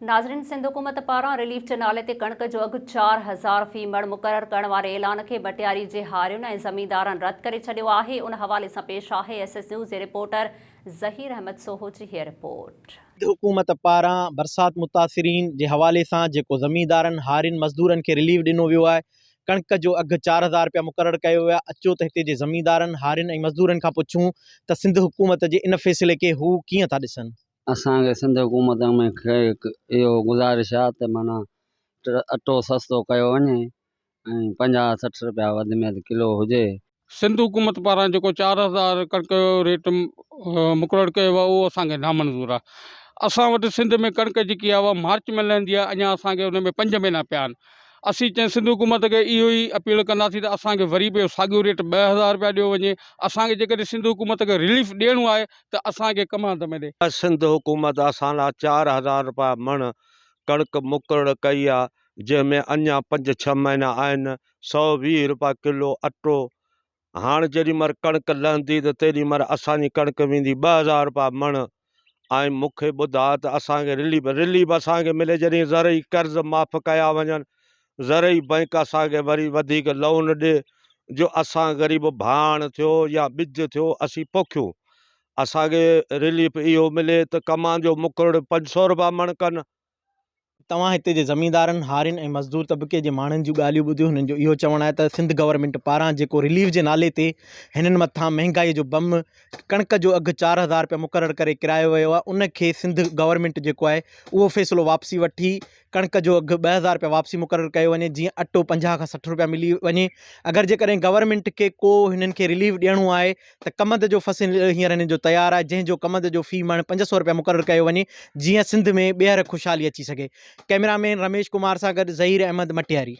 ناظرين سنڌ حڪومت پاران رليف جي نالي تي ڪڻڪ جو اگهه 4000 في مڻ مقرر ڪرڻ واري اعلان کي مٽياري جي هارين ۽ زميندارن رد ڪري ڇڏيو آهي ان حوالي سان پيش آهي ايس ايس نيوز جي رپورٽر ظهير احمد سوهو جي هيء رپورٽ. سنڌ حڪومت پاران برسات متاثرين جي حوالي سان جيڪو زميندارن، هارين، مزدورن کي رليف ڏنو ويو آهي، ڪڻڪ جو اگهه 4000 رپيا مقرر ڪيو ويو آهي، اچو ته هتي جي زميندارن، هارين ۽ مزدورن کان پڇون ته سنڌ حڪومت جي ان فيصلي کي هو ڪيئن ٿا ڏسن. اسان کي سنڌ حڪومت ۾ اهو گذارش آهي ته معنيٰ اٽو سستو ڪيو وڃي ۽ 50 60 روپيا وڌ ۾ وڌ ڪلو هجي. سنڌ حڪومت پاران جيڪو 4000 ڪڻڪ جو ريٽ مقرر ڪيو ويو آهي اهو اسان کي نامنظور آهي. اسان وٽ سنڌ ۾ ڪڻڪ جيڪي آهي اها مارچ ۾ لهندي آهي اڃا اسان کي ان ۾ پنج مهينا پيا آهن. اسين چئن سنڌ حڪومت کي اهو ئي اپيل ڪنداسين ته اسان کي وري به اهو ساڳيو ريٽ 2000 روپيا ڏيو وڃي. اسان کي جيڪڏهن سنڌ حڪومت کي رليف ڏيڻو آهي ته اسان کي ڪماند ۾ ڏي. سنڌ حڪومت اسان لاء 4000 رپيا مڻ ڪڻڪ مقرر ڪئي آ جنهن ۾ اڃا پنج ڇهه مهينا آهن، 120 رپيا ڪلو اٽو هاڻ جيڏي مهل ڪڻڪ لهندي ته تيڏي مهل اسان جي ڪڻڪ ويندي 2000 رپيا مڻ ۽ مون کي ٻڌاء ته اسان کي رليف رليف اسان کي ملي جڏهن زرعي قرض معاف ڪيا وڃن زرعي بئنڪ اسان کي وري وڌيڪ لون ڏي جو اسان غريب ڀاڻ ٿيو يا ٻج ٿيو اسين پوکيون اسان کي رليف اهو ملي ته ڪمان جو مقرر 500 روپيا مڻ ڪن. توهان هتي جي زميندارن، هارين ۽ مزدور طبقي جي ماڻهن جون ڳالهيون ٻڌيون هنن جو اهو چوڻ آهي ته سنڌ گورنمينٽ پاران جيڪو رليف جي نالي تي هنن مٿان مهنگائي جو بم ڪڻڪ جو اگهه 4000 رپيا مقرر ڪري ڪرايو ويو آهي ان کي سنڌ گورنمينٽ جيڪو آهي اهو فيصلو واپسي وٺي ڪڻڪ جو اگهه 2000 رپيا واپسي مقرر ڪيو وڃي جيئن اٽو 50 کان 60 رپيا ملي وڃي اگر جيڪڏهن گورنمينٽ کي ڪو هنن کي رليف ڏيڻو آهي ته ڪمند جو فصل هينئر هنن جو تيار آهي جنهن جو ڪمند جو في مڻ 500 رپيا مقرر ڪيو وڃي جيئن سنڌ ۾ ٻيهر خوشحالي اچي سگهي ڪئميرا مين رميش ڪمار سان گڏ ظهير احمد مٽياري.